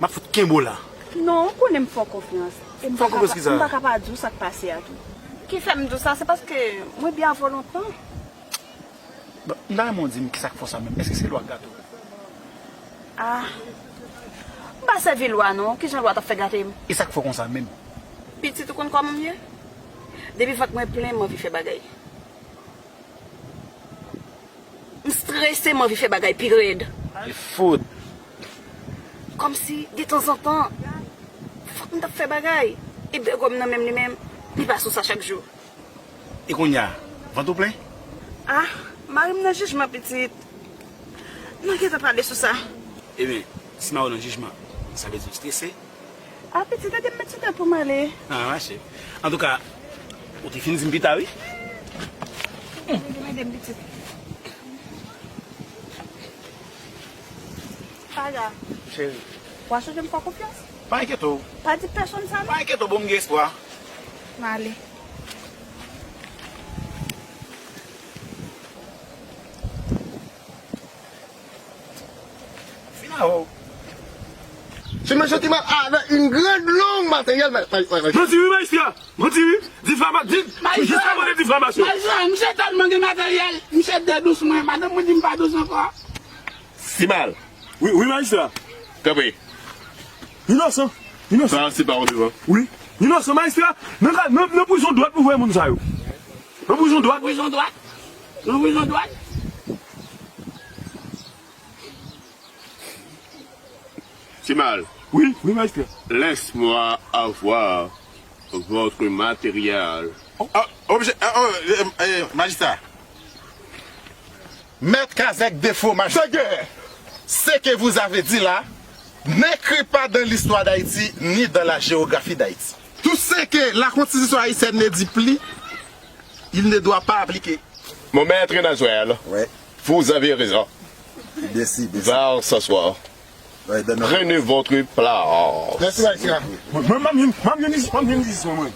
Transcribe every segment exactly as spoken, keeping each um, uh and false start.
M ap fout kenbe w la. Non, ou konnen m fè w konfyans. E m Fè w konfyans ki sa? M pa ka pa di w sa k pase a tou. Ki fè m di w sa, se paske mwen byen avè w lontan. Bon, m ta renmen w di m kisa k fè w sa menm. Èske se lwa k gate w? Ah. M pa sèvi lwa non. Kijan lwa t ap fè gate m? E sa k fè w konsa menm? Pitit, ou konn kòman m ye? Depi vant mwen plen, m anvi fè bagay. M strese, m anvi fè bagay pi rèd. E fout. Kòmsi, detanzantan, fòk m t ap fè bagay. E bègòm nan menm li menm, li pa sou sa chak jou. E kounye a, vant ou plen? Ah, mari m nan jijman pitit. Nou gentan pale sou sa. Ebyen, si mari w nan jijman, sa vle di w strese? Ah, pitit, ede m met sou tèt pou m ale. Ah, mache. Antouka, ou te fin di m pita, wi. Ede m, ede m, pitit. Paga. Cheri. W a chanje m fè konfyans? Pa enkyete w. Pa di pèsonn sa, non. Pa enkyete w, bon, m gen espwa. M ale. Fin avè w. Je me senti mal avec une grande longue matériel. Manti wi, majistra. Manti wi. Difama, di, jiska mande difamasyon. Majistra, misye tèlman gen materyèl, misye te dous mwen, madanm mwen di m pa dous ankò. Si mal. Wi, wi, majistra. Kanpe. Inosan. Inosan. Sa se pa ou devan. Wi. Inosan, majistra. Nan, nan, nan prizon dwat pou voye moun sa yo. Nan prizon dwat. Prizon dwat. Nan prizon dwat. Si mal. Wi, wi, majistra. Laisse-moi avoir votre matériel. Oh, obje, oh, oh, eh, eh, majistra. Maître Kazèk Defo, majistra. Ce que vous avez dit là n'écrit pas dans l'histoire d'Haïti ni dans la géographie d'Haïti. Tout ce que la constitution haïtienne ne dit plus, il ne doit pas appliquer. Mon maître Nazwèl, Ouais. Vous avez raison. Merci, merci. Va s'asseoir. Ouais, donne- Prenez votre place. Merci, majistra. Mwen, mwen, mwen, mwen, mwen, mwen, mwen, mwen, mwen.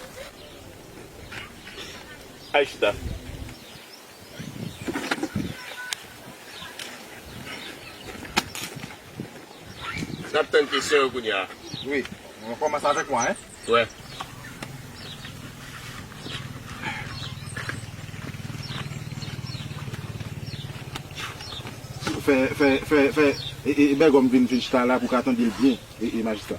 Al chita. N ap tann kesyon yo kounye a. Oui, on commence avec moi, hein? Ouais. Fè, fè, fè, fè, e, e, e bègòm vin, vin chita la pou ka tande l byen, e, e majistra.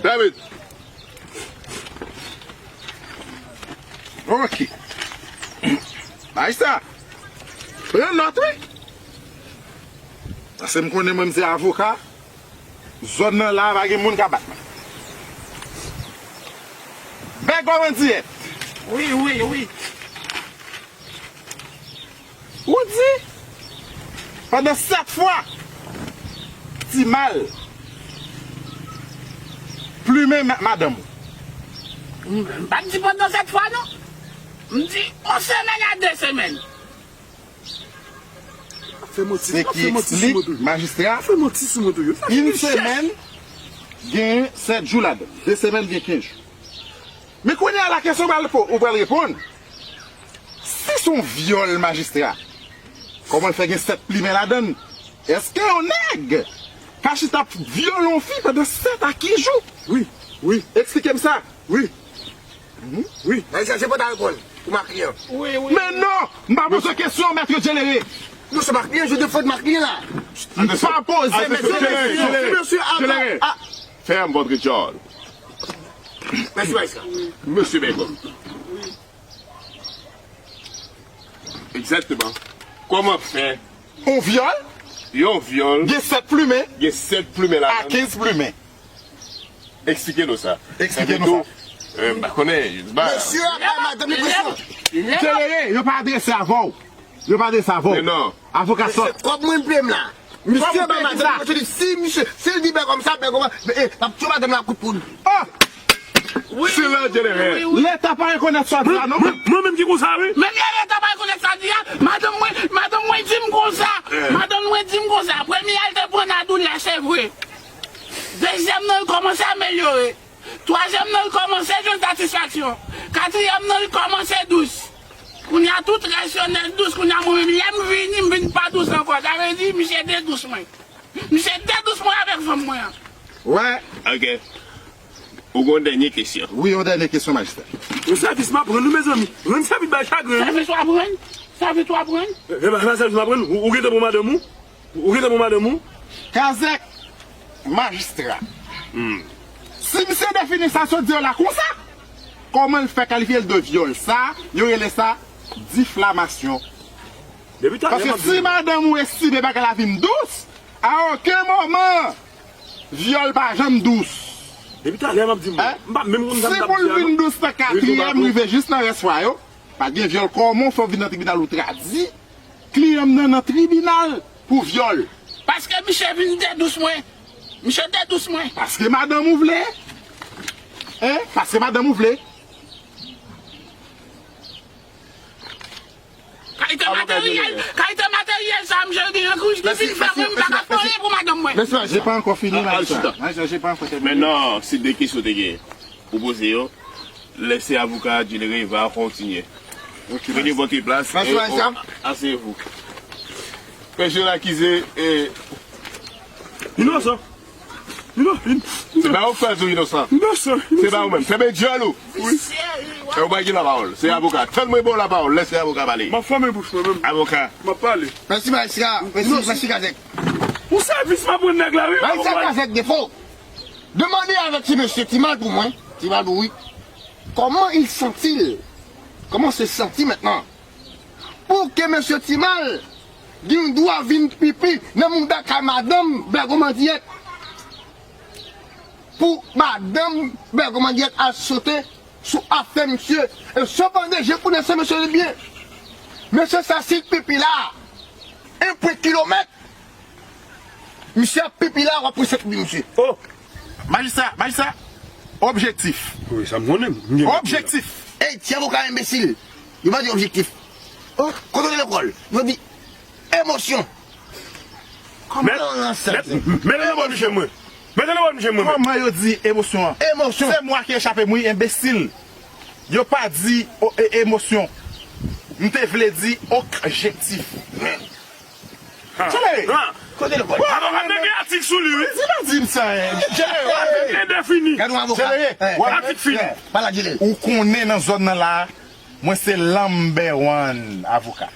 David. Ok. Majistra, pran nòt, wi. Paske m konnen mwen, m se avoka. Zòn nan la, pa gen moun ka bat mwen. Bègòm an dirèk. Wi, wi, wi. Ou di, pandan sèt fwa, Ti Mal plimen ma- madanm ou. M pa t di pandan sèt fwa, non. M di yon semèn a de semèn. Fè manti, se ki eksplike majistra. Fè manti sou mwen tou. Yon semèn gen sèt jou ladan. De semèn gen kenz jou. Men kounye a la kesyon ou pral reponn. Si se yon vyòl majistra, kòman l fè gen sèt plimen ladan l? Èske yon nèg ka chita ap vyole yon fi pandan sèt a kenz jou? Wi, wi. Eksplike m sa. Wi. Wi. Nan egzanp, se pou ta reponn pou Makliyan. Wi, wi. Men non, m pa poze kesyon, mèt Djelere. Non, se Makliyan, je défend Makliyan la. M pa poze, mèt Djelere. Mesye, Djelere. Ferme votre gueule. Mesye Maestra. Mesye Bègòm. Egzakteman. Kòman fè yon vyòl, yon vyòl gen sèt plimen, gen sèt plimen la, a kenz plimen. Eksplike nou sa. Eksplike nou sa. M pa konnen. Mesye a bay madanm li presyon. Djelere, yo pa adrese avè w. Yo pa adrese avè w. Men non. Avoka sòt. Kòb mwen peye m la. Misye bay madanm li presyon, li di si misye, si l di Bègòm sa, Bègòm, e, l ap tchwe madanm la kout poud. Oh! Silans jeneral. Leta pa rekonèt sa w di a non. Mwen menm ki konsa wi. Menm lè leta pa rekonèt sa w di a, madanm mwen, madanm mwen di m konsa. Madanm mwen di m konsa. Premye a l te pran Nadou lè se vre. Dezyèm nan l kòmanse amelyore. Twazyèm nan l kòmanse jwenn satisfaksyon. Katriyèm nan l kòmanse dous. Kounye a tout rès yo nèt dous, kounye a mwen menm lè m vini, m vin pa dous ankò. Sa vle di, misye te dous mwen. Misye te dous mwen avèk fanm mwen an. Wè. Ok. Ou gen yon dènye kesyon? Wi, yon dènye kesyon, majistra. Yon sèvis m ap rann nou, mezanmi. Rann sèvis bay chagren wi. Sèvis w ap rann? Sèvis w ap rann? E pa, e pa sèvis m ap rann. Ou, ou gentan pran madanm ou? Ou gentan pran madanm ou? Kazèk, majistra. Si misye defini sa sot di yo la konsa, kòman l fè kalifye l de vyòl? Sa, yo rele sa diflamasyon. Depi talè m ap di nou. Paske si madanm ou estime bagay la vin dous, a okenn moman, vyòl pa janm dous. Depi talè m ap di nou. Hein? M pa menm konn sa m t ap di a non. Si pou l vin dous nan katriyèm, rive jis nan rès fwa yo, pa t gen vyòl. Kòman w fè w vin nan tribinal ou tradi kliyan m nan nan tribinal pou vyòl? Paske misye vin te dous mwen. Misye te dous mwen. Paske madanm ou vle? Hein? Paske madanm ou vle? Kalite materyèl, kalite materyèl sa, misye gen yon kouch ki fin fè mwen, m pa ka fè anyen pou madanm mwen. Mèsi, majistra. J'ai pas encore fini, majistra. Majistra, j'ai pas encore terminé. Maintenant, c'est deux questions te gen pou poze yo. Laissez avocat Djilere va continuer. Prenez votre place et asseyez-vous. Pèsonn akize e inosan. Inosan. Se pa ou k fè l tou inosan. Inosan. Se pa ou menm. Fèmen dyòl ou. Wi. E ou bay ki lapawòl. Se avoka. Tann mwen ba w lapawòl. Lèse avoka pale. M ap fèmen bouch mwen menm. Avoka. M ap pale. Mèsi, majistra. Mèsi, mèsi, Kazèk. Pou sèvis m ap rann nèg la, wi. Majistra Kazèk Defo. Demande avec ce monsieur Timal pou mwen. Timal, wi. Comment il sent-il? Comment se sent-il maintenant? Pou ke mesye Timal gen dwa vin pipi nan mouda kay madanm Bègòm Andiyèt. Pou madanm Bègòm Andiyèt al sote sou afè misye. E sepandan, je connais ce monsieur de bien. Mesye sa, si l pipi la, en pwen kilomèt, misye ap pipi la, w ap pran sèt pipi misye. Oh! Majistra, majistra, objektif. Wi, sa m konnen. M gen objektif. Ey, ti avoka enbesil. Yo pa di objektif. Oh, kote w te lekòl? Yo di emosyon. Kòman yo ranse sa? Mete nan bò misye mwen. Mete nan bò misye mwen. Kòman yo di emosyon an? Emosyon. Se mwa ki echape m, wi, enbesil. Yo pa di o, e, emosyon. M te vle di objektif. Tchelere! Kote l pral? Avoka te gen atik sou li, wi. Di pa di m sa, hein. Tchelere! Atik endefini. Gad yon avoka. Tchelere! Atik fini. Pala Djilere. Ou konnen nan zòn nan la, mwen se number one avoka.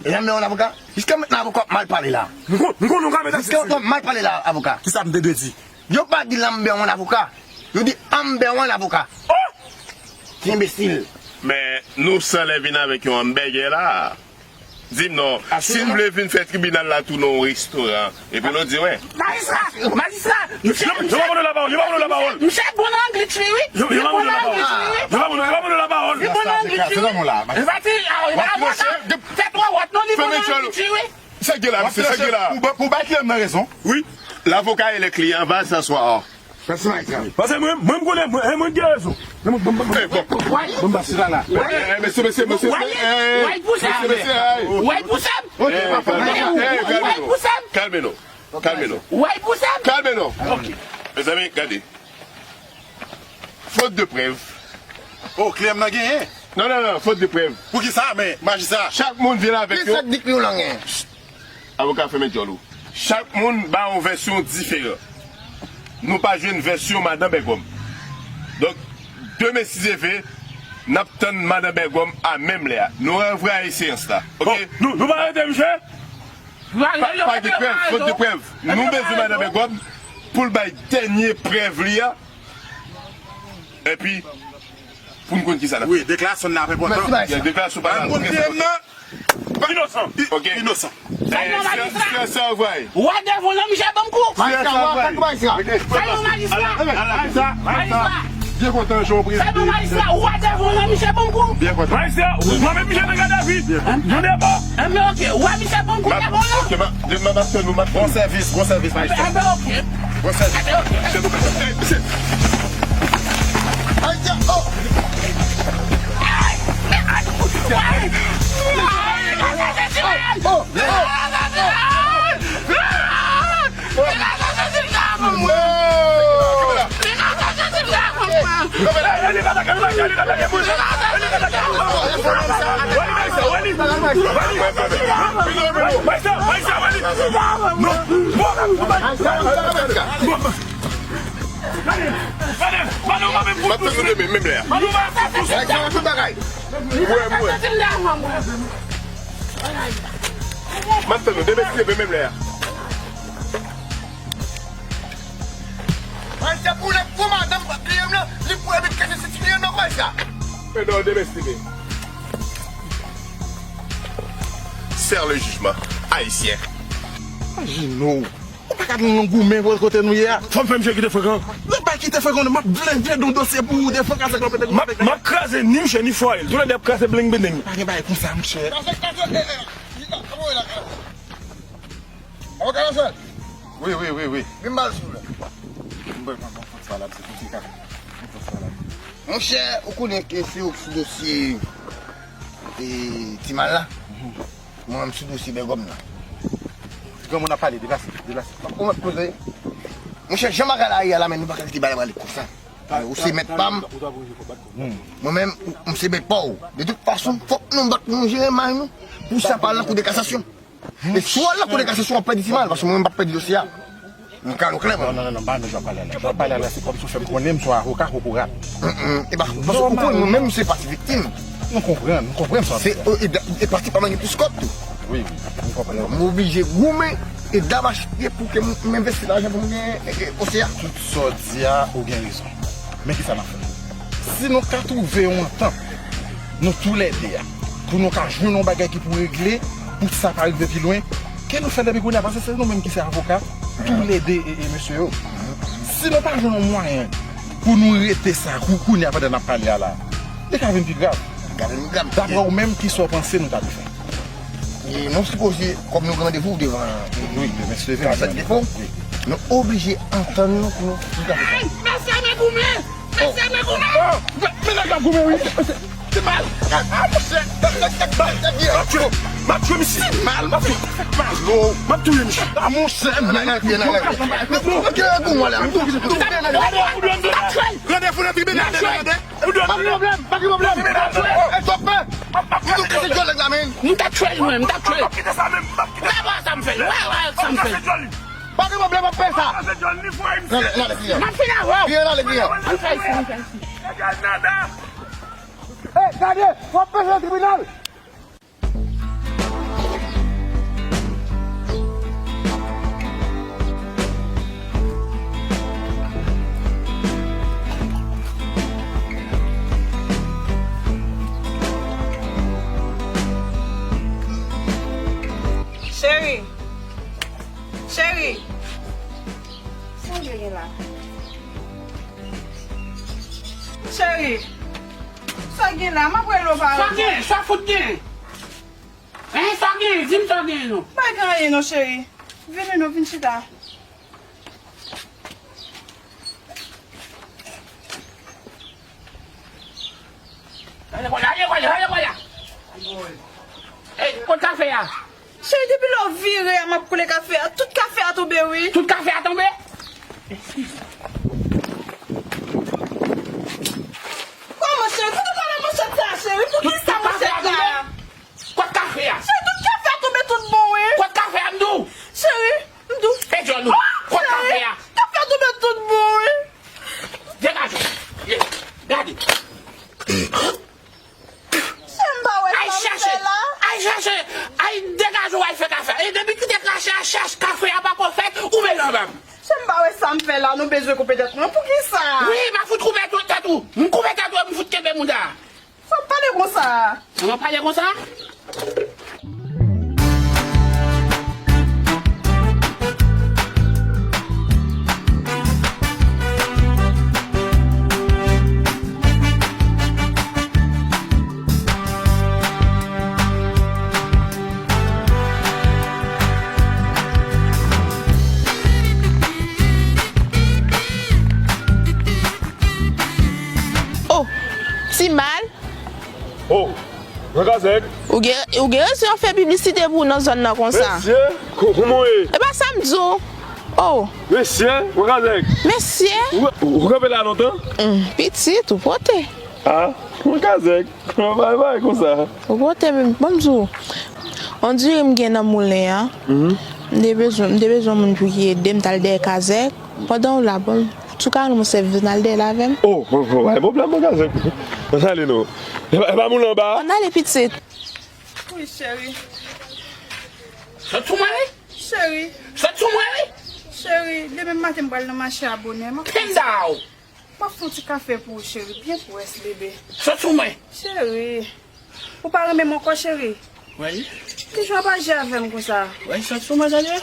Number one avoka? Jiska mentnan avoka ap mal pale la. M kon, m konnen w ka met atik sou li. Jiska mentnan w ap mal pale la, avoka. Kisa m te dwe di? Yo pa di number one avoka. Yo di number one avoka. Oh! Ti enbesil. Men nou san lè vin avèk yon hamburger la. Di m non, si n vle vin fè tribinal la tounen yon restoran, epi nou di, wè. Majistra! Majistra! Misye, yo pa ban nou lapawòl, yo pa ban nou lapawòl. Misye bon nan Anglit, wi. Yo pa ban nou lapawòl. Yo pa ban nou, yo pa ban nou lapawòl. Li bon nan Anglit, wi. Li pa ti, ah, li pa bon nan. Fè twò wòt, non, li bon nan Anglit, wi. Sèk la, misye, sèk la. Pou bay kliyan m nan rezon. Wi. Lavoka e le kliyan va s'asseoir. Pèsonaj sa. Paske mwen, mwen, m konnen, mwen, mwen gen rezon. Ban m, ban m, ban m, ban m, ban m ba sila la. Eh, mesye, mesye, mesye. Why pou sa? Mesye, mesye, hey. Why pou sa? Ok, pa fè. Why pou sa? Kalme nou. Kalme nou. Why pou sa? Kalme nou. Ok. Mezanmi, gade. Faute de preuve. Oh, kliyan m nan genyen. Non, non, non, faute de preuve. Poukisa, men, majistra? Chak moun vin avèk yon. Kisa k di k yon lang? Avoka, fèmen dyòl ou. Chak moun ba yon vèsyon diferan. Nou pa jwenn vèsyon madan Bègòm. Donk, demen si Dye vle, n ap tann madan Bègòm a menm lè a. Nou ranvwaye seyans la. Ok? Bon, nou, nou pa arete misye? Pa, pa gen prèv, fot de prèv. Nou bezwen madan Bègòm pou l bay dènye prèv li a. Epi, pou n konn kisa n ap fè. Wi, deklarasyon n ap enpòtan. Mèsi, majistra. Deklarasyon pa la. Inosan. Ok. Inosan. Sa yon majistra. Ou a devan nan misye ban m kou. Majistra, ou a devan nan misye ban m kou. Byen kontan, Jean Président. Sa yon majistra, ou a devan nan misye ban m kou. Byen kontan. Majistra, ou a menm misye nan gadavi. Nan deba. Enben, ok, ou a misye ban m kou devan nan. Ok, ma, de, ma, ma, nou, ma. Bon sèvis, bon sèvis, majistra. Enben, ok. Bon sèvis. Enben, ok. Majistra, oh. M ap tann nou demen, menm lè a. Tout bagay. Mwen, mwen. M ap tann nou demen, si Dye vle, menm lè a. Mwen se pou lè pou madanm kliyan m nan, li pou epi kase senti kliyan m nan konsa. Men non, demen, si Dye vle. Serre le jugement haïtien. Imagine w. Ou pa ka di nou goumen pou kote nou ye a. Fò m fè misye kite frekan. Lè bay kite frekan, m ap blende yon dosye pou ou de frekan, se klopete. M ap, m ap kraze ni misye ni fwaye l. Toulède ap kraze bling bling. Pa gen bagay konsa, monchè. Kaze, kaze, eh, eh, chita, kòman w ye la, kaze? Avoka Lansèl? Wi, wi, wi, wi. Vin ba l, silvouplè. Mwen, mwen, mwen, fòs pa la, se konplike. Mwen, fòs pa la. Monchè, ou konnen ke se ou sou dosye, e, Timal la? Mwen menm sou dosye Bègòm nan. Granmoun ap pale, deplase, deplase. Ou mèt koze. Monchè, jan bagay la ye a la, men nou pa ka kite bagay la ale konsa. Ou se mèt pa m. Mwen menm, ou, m se mèt pa w. De tout fason, fòk nou bat pou nou jere may nou. Pou sa pa al nan kou de kasasyon. E si w al nan kou de kasasyon, w ap pèdi Timal, paske mwen menm m p ap pèdi dosye a. M ka lo klè, mwen. Non, non, non, non, pa nan jan w pale a la. Jan w pale a la, se kòmsi w fè m konnen m se yon avoka kokorat. Mm, mm. E pa, paske ou konn mwen menm, se pa ti viktim. Nou konprann, nou konpran sa w ap di a. Se, e, e, e pati pa m gen plis kòb tou. Wi, wi, nou konprann. M oblije goumen e dabache pye pou ke m, m envesti lajan pou m gen, e, e, dosye a. Tout sa w di a, ou gen rezon. Men kisa n ap fè? Si nou ka twouve yon antant, nou toulède a, pou nou ka jwenn yon bagay ki pou regle, pou sa pa rive pi lwen, ke nou fè l depi kounye a, paske se nou menm ki se avoka, toulède e, e mesye yo. Si nou pa jwenn yon mwayen pou nou rete sa, kou-, kounye a pandan n ap pale a la, li ka vin pi grav. Li ka vin pi grav. Daprè w menm, kisa w panse nou ta dwe fè? E nou sipoze, kòm nou gen randevou devan, e, wi, demen, se demen, Kazèk Defo, wi, nou oblije antann nou pou nou, pou nou ta fè sa. Ay, mesye, men goumen! Mesye, men goumen! Oh, men, men nèg la goumen, wi. Timal! Ah, monchè! M ap tchwe, m ap tchwe misye! Timal! M ap tchwe! M ap touye misye! Ah, monchè, men! Randevou nan tribinal, randevou! Pa gen pwoblèm, pa gen pwoblèm. Ey, sa w fè? M ap kase dyòl nèg la, men. M t ap tchwe l, mwen, m t ap tchwe l. Wè, wè sa m fè l, wè, wè sa m fè l. Pa gen pwoblèm, m ap fè sa. N ale, n ale, kliyan. M ap fini avè w. Kliyan, n ale, kliyan. Ann fè isi, ann fè isi. Ey, gade, w ap peze nan tribinal. Cheri. Cheri. Sa w gen la? Cheri. Sa gen la? M ap rele w pa reponn. Sa gen? Sa fout gen? Hein, sa gen? Di m sa gen non. Pa gen anyen non, cheri. Vini non, vin chita. Ale, ale, ale, ale, ale. Ey, kot kafe a? Cheri, depi lè w vire a, m ap koule kafe a. Tout kafe a tonbe, wi. Tout kafe a tonbe? Kòman, cheri? Kote w pran manchèt sa, cheri? Poukisa manchèt sa? Kot kafe a? Cheri, tout kafe a tonbe tout bon, wi. Kot kafe a, m di w? Cheri, m di w. Fè djòl ou. Kot kafe a? Kafe a tonbe tout bon, wi. Degaje w. Gade. Cheri, m pa wè sa m fè la. Ay chache, ay chache, ay degaje w, al fè kafe a. E depi kite kache a, chache kafe a pako fèt, ou mete anba m. Cheri, m pa wè sa m fè la, nou bezwen koupe tèt mwen. Poukisa? Wi, m a fout koupe tout tèt ou. M koupe tèt ou, m fout kenbe mouda. Sa w pale konsa? Sa w pale konsa? Oh, Timal. Oh, Gran Kazèk. Ou gen, ou gen rezon fè piblisite pou ou nan zòn nan konsa. Mesye, ko-, kòman w ye? E pa sa m di w. Oh. Mesye, Gran Kazèk. Mesye. Ou, ou kanpe la lontan? Hmm, pitit, ou pote. Ah, mwen kazèk. Kòman bagay konsa? Ou pote menm, ban m di w. On diri m gen nan moulen an. M te bezwen, m te bezwen moun pou ki ede m t al dèyè kazèk. Pandan w la, bon, tou ka nou sèvi, vin al dèyè l avè m. Oh, oh, oh, pa gen pwoblèm, mwen kazèk. Ann ale non. E pa, e pa moun anba? Ann ale pitit. Wi, cheri. Sot sou mwen, wi. Cheri. Sot sou mwen, wi. Cheri, demen maten m pral nan mache a bonè. M ap fè yon ti kafe pou ou, cheri. Byen pwès, bebe. Sot sou mwen. Cheri, ou pa renmen m ankò, cheri? Wi. Kijan w ap aji avè m konsa? Wi, sot sou mwen, tande.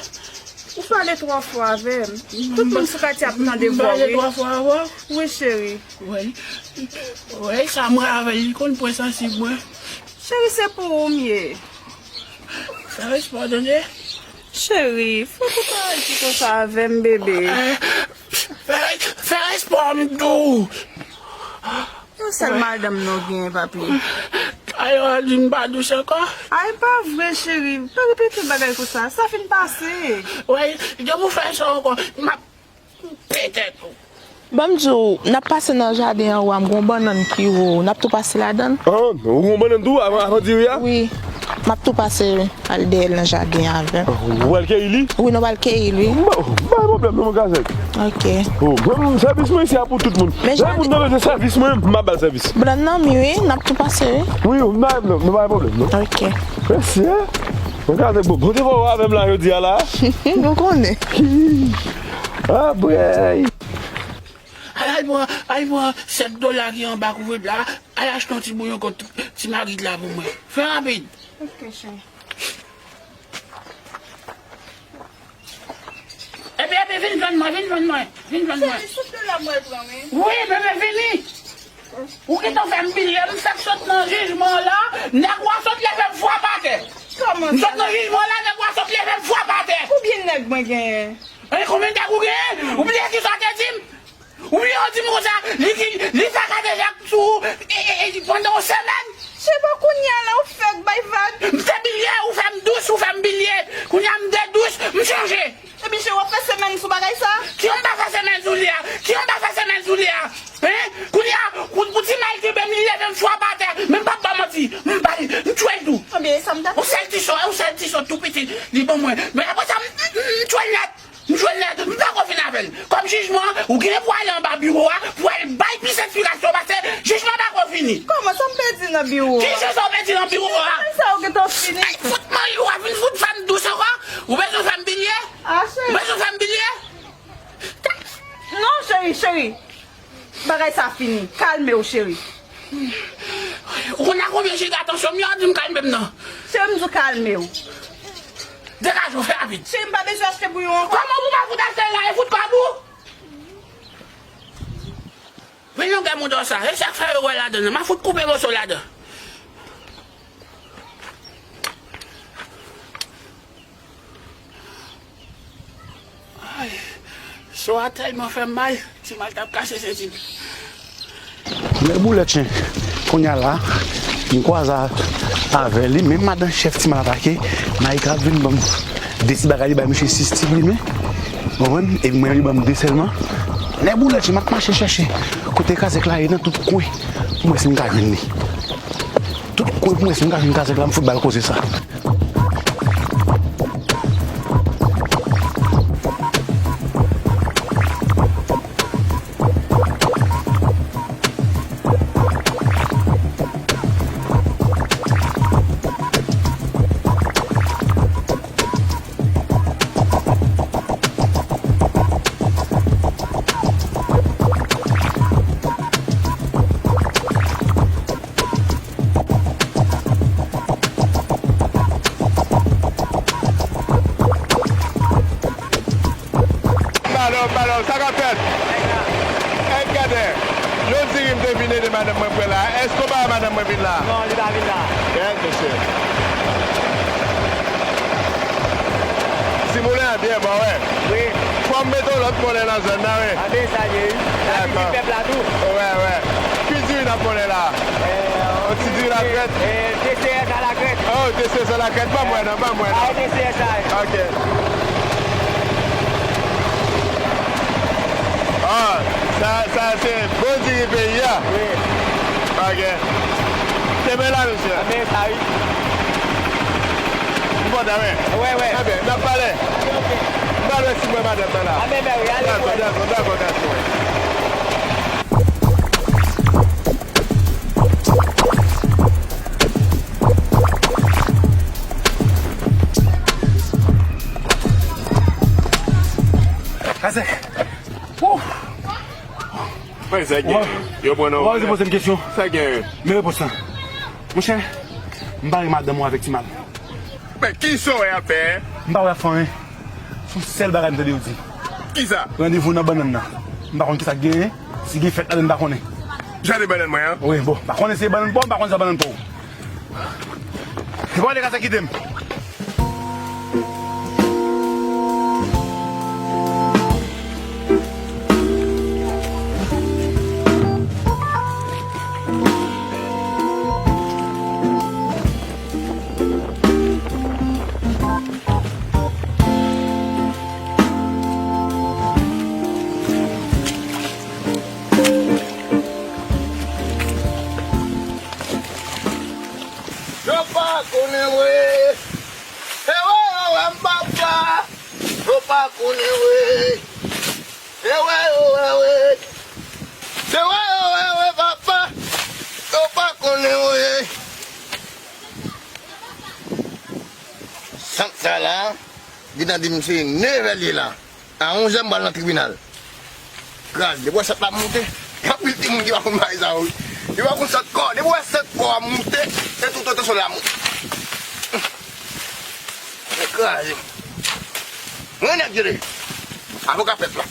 Ou pale twò fò avè m. Tout moun sou katye ap tande vwa w, wi. M pale twò fò avè w? Wi, cheri. Wi. Wi, sa mwen avè l, li konn pwen sansib mwen. Cheri, se pou ou m ye. Fè respè w, tande. Cheri, fòk ou pa aji konsa avè m, bebe. Fè, fè respè w, m di w. Yon sèl madanm nou genyen, papi. Alò, di m pa dous ankò? Ay, pa vre, cheri. Pa repete bagay konsa. Sa fin pase. Wi, depi w fè sa ankò, m ap pete tèt ou. Ban m di w, n ap pase nan jaden anwo a, m gen yon bannann ki wo, n ap tou pase ladan l. Ah, ou gen yon bannann tou avan, avan diri a? Wi, m ap tou pase al dèyè l nan jaden an avè m. Ah, ou pral keyi li? Wi, nou pral keyi l, wi. Bon, pa gen pwoblèm non, mwen kazèk. Ok. Oh, bon, sèvis mwen isi a pou tout moun. Lè moun nan bezwen sèvis mwen, m ap ba l sèvis. Bannann nan mi, wi, n ap tou pase, wi. Wi, wi, pa gen pwoblèm non, pa gen pwoblèm non. Ok. Mèsi, hein. Mwen kazèk, bon, bon te wè w avè m la jodi a la. Nou konnen. Apre. Al, al pran, al pran sèt dola ki anba kouvèt la, al achte yon ti bouyon kont ti magrit la pou mwen. Fè rapid. Ok, cheri. Epi, epi, vin jwenn mwen, vin jwenn mwen, vin jwenn mwen. Cheri, sèt dola mwen pran, wi. Wi, bebe, vini. Ou gentan fè m bliye, m fèk sot nan jijman an la, nèg w a sot leve m frape atè. Kòman sa? M sot nan jijman an la, nèg w a sot leve m frape atè. Konbyen nèg mwen genyen? E konbyen nèg ou genyen? Ou bliye kisa w te di m? Ou bliye w di m konsa, li ki, li fè kadejak sou ou, e, e, e, pandan yon semèn? Se pa kounye a la ou fèk bay vag. M te bliye, ou fè m dous, ou fè m bliye. Kounye a m te dous, m chanje. Epi cheri, w ap fè semèn sou bagay sa? Kijan m pa fè semèn sou li a? Kijan m pa fè semèn sou li a? Hein? Kounye a, pou, pou ti mal kenbe m, li leve m frape atè. Men m p ap ba w manti. M ba l, m tchwe l tou. Ebyen, e sa m ta fè. Yon sèl ti sò, yon sèl ti sò tou piti, li ban mwen. Men apre sa, m, m, m tchwe l nèt. M tchwe l nèt. M pako fin avè l. Kòm jijman, ou gen pou ale anba biwo a, pou al bay plis esplikasyon, paske jijman pako fini. Kòman sa m pèdi nan biwo a? Kijan sa w pèdi nan biwo a? Bagay sa yo gentan fini. Ay, fout mari w a vin fout fè m dous ankò. Ou bezwen fè m bliye? Ah, cheri. Ou bezwen fè m bliye? Non, cheri, cheri. Bagay sa fini. Kalme w, cheri. Ou konn a konbyen cheri atansyon m yo, di m kalme m nan. Cheri, m di w kalme w. Degaje w, fè rapid. Cheri, m pa bezwen achte bouyon ankò. Kòman pou m pa fout achte l la, e fout kòb ou? Men longè mouda w sa, e sa k fè yo wè ladan nan. M a fout koupe moso ladan. Ay, so a tèlman fè m mal, ti mal t ap kase senti m. Nèg boulèt chen, kounye a la, m kwaze avè li, menm madan chèf ti mal atake, Naïka ap vin ban m de ti bagay, li bay misye sis ti plimen, konprann? Epi mwen, li ban m de sèlman. Nèg boulèt chen, m ap mache chèche kote kazèk la ye nan tout kwen pou m wè si m ka jwenn li. Tout kwen pou m wè si m ka jwenn kazèk la, m fout ba l koze sa. Balo, balo, sa k ap fèt? Èk gade, yon diri m te vin ede madanm mwen pran la. Èske w pa wè madanm mwen vin la? Non, li pa vin la. Kèt, mesye. Ti moulen an byen bon, wè. Wi. Fò m mete yon lòt konnen nan zòn nan, wi. A, men sa l ye, wi. N a vizit pèp la tou. Wè, wè. Ki diri n ap konnen la? Yon ti diri lakrèt? T C S a lakrèt. Oh, T C S a lakrèt. Ban mwen non, ban mwen non. A, T C S a. Ok. Ah, sa, sa se bon diri peyi a. Wi. Kenbe la, mesye. Anben, sa wi. M kontan, wi. Wè, wè. Anben, n ap pale. Anben, oke. M pral wè si m wè madanm nan la. Anben, mèwi, ale. Dakò, dakò, dakò, dakò. Kazèk. Wouh! Mwen, sa gen, yo pran nan. Ou pa oze poze m kesyon. Sa gen. Men repons lan. Monchè, m bare madanm ou avèk ti mal. Men ki sa w ap fè? M pa wè ap fè anyen. Se yon sèl bagay m tande yo di. Kisa? Randevou nan bannann nan. M pa konn kisa k genyen. Si gen fèt ladan, m pa konnen. Jaden bannann mwen an? Wi, bon. M pa konnen si se bannann pa w, m pa konnen si se bannann pa w. Se pa w te ka sa kite m. Yo pa konnen vre. E wè yo wè m papa. Yo pa konnen vre. E wè yo wè vre. E wè yo wè vre papa. Yo pa konnen vre. Sant sa la, gentan di m se nevè l ye la. A onzè m pral nan tribinal. Kraze, depi w wè sant la ap moute, gen anpil timoun ki pa konn bagay sa yo wi. Yo pa konn sant kò, depi w wè sant kò ap moute, se tout oto sou la moute. Kraze. Mwen nèg yo de. Avoka pèp la.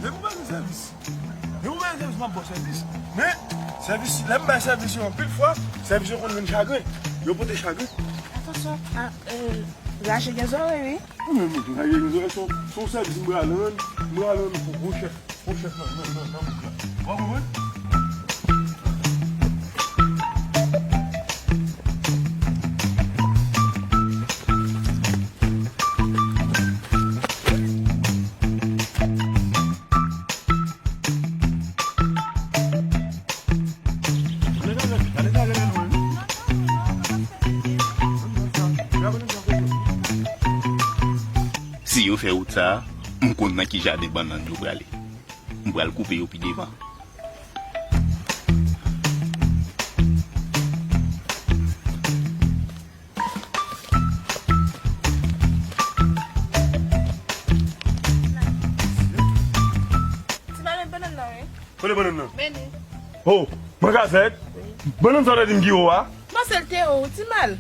Depi w bezwen sèvis, depi w bezwen sèvis, m ap ba w sèvis. Men, sèvis, lè m bay sèvis yo anpil fwa, sèvis yo konn vin chagren. Yo pote chagren. Atansyon, a, e, raje gen zòrèy, wi. Mwen menm, raje gen zòrèy, se yon, se yon sèvis m pral rann, m pral rann pou gwo chèf. Pran chèf nan, nan, nan, nan bouk la. Ou pa konprann? Si yo fè wout sa a, m konn nan ki jaden bannann yo prale. M pral koupe yo pi devan. Ti malen bannann nan, wi. Kote bannann nan? Beni. Oh, mwen ka fèt? Bannann sa w te di m ki wo a? Panse l te wo, ti mal.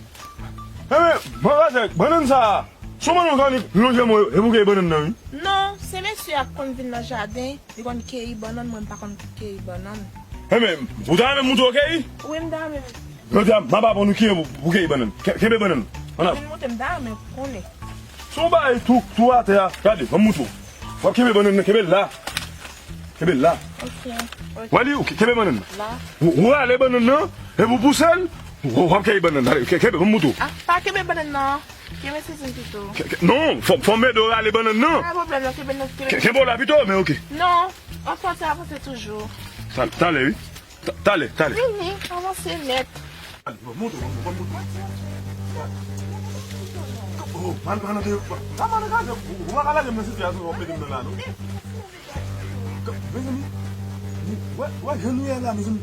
Enben, mwen ka fèt, bannann sa a. Sou bannann sa li lonje mwen, e pou keyi bannann nan, wi. Non, se mesye a k konn vin nan jaden, li konn keyi bannann, mwen m pa konn keyi bannann. Enben, ou ta renmen m montre w keyi? Wi, m ta renmen. Jodi a, m ap aprann ou kijan pou, pou keyi bannann. Ke-, kenbe bannann. Ann ap. Vin montre m, m ta renmen konnen. Se yon bagay tou, tou atè a. Gade, ban m montre w. W ap kenbe bannann nan, kenbe l la. Kenbe l la. Ok, ok. W a li, ou ke-, kenbe bannann nan. La. Ou, ou rale bannann nan, epi ou pouse l, ou, w ap kenbe bannann nan. Ale, ke-, kenbe, ban m montre w. Ah, pa kenbe bannann nan. Kenbe sezi m pito. Ke-, ke-, non, fò, fò m ede w rale bannann nan. Pa pwoblèm, non, kenbe nan, kenbe. Ke-, kenbe w la pito, men ok. Non, ann fè ti avanse toujou. Ta-, talè, wi. Ta-, talè, talè. Vini, avanse nèt. Ale, bon, monte, bon, bon, monte. Oh, mal, mal, mal, mal, mal, mal, ou pa ka lage m nan sitiyasyon w ap mete m nan la, non. Mezanmi. Wè, wè, jan nou ye la, mezanmi.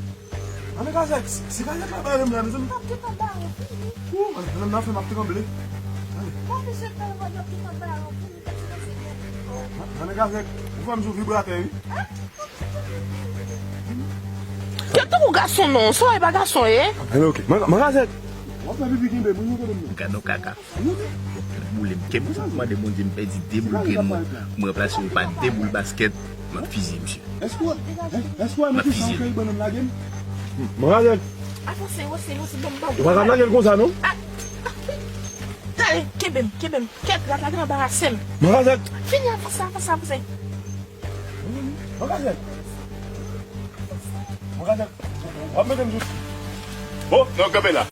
Ann, Kazèk, si Kazèk la bare m la, mezanmi. M ap gentan bare w, fini. Ou, mwen, mwen, mwen, mwen ap tranble. Ale. Mwen, mesye, fè w, mwen ap gentan bare w, fini, fè ti danse byen. Ann, Kazèk, ou fè m sou vibratè, wi. Kèt tankou gason non, sa e pa gason ye. Ann, ok. Mwen, mwen, Kazèk. W ap fè pipi kenbe, mwen, mwen, kenbe m non. Gad yon kaka. Boule m. Kenbe sa, mande Bondye m pèdi de boul grenn mwen. M ranplase yo pa de boul baskèt. M ap fizye misye. Èske w, èske w wè mwen ki sa w kay bannann lage m? Mwen lage l. Avanse, avanse, avanse, ban m, ban m. Ou pa ka lage l konsa, non? Ah, ah, gade, kenbe m, kenbe m. Kèt, rat la te anbarase m. Mwen lage l. Fini, avanse, avanse, avanse. Mwen lage l. Mwen lage l. W ap mete m sou. Bon, non, kanpe la.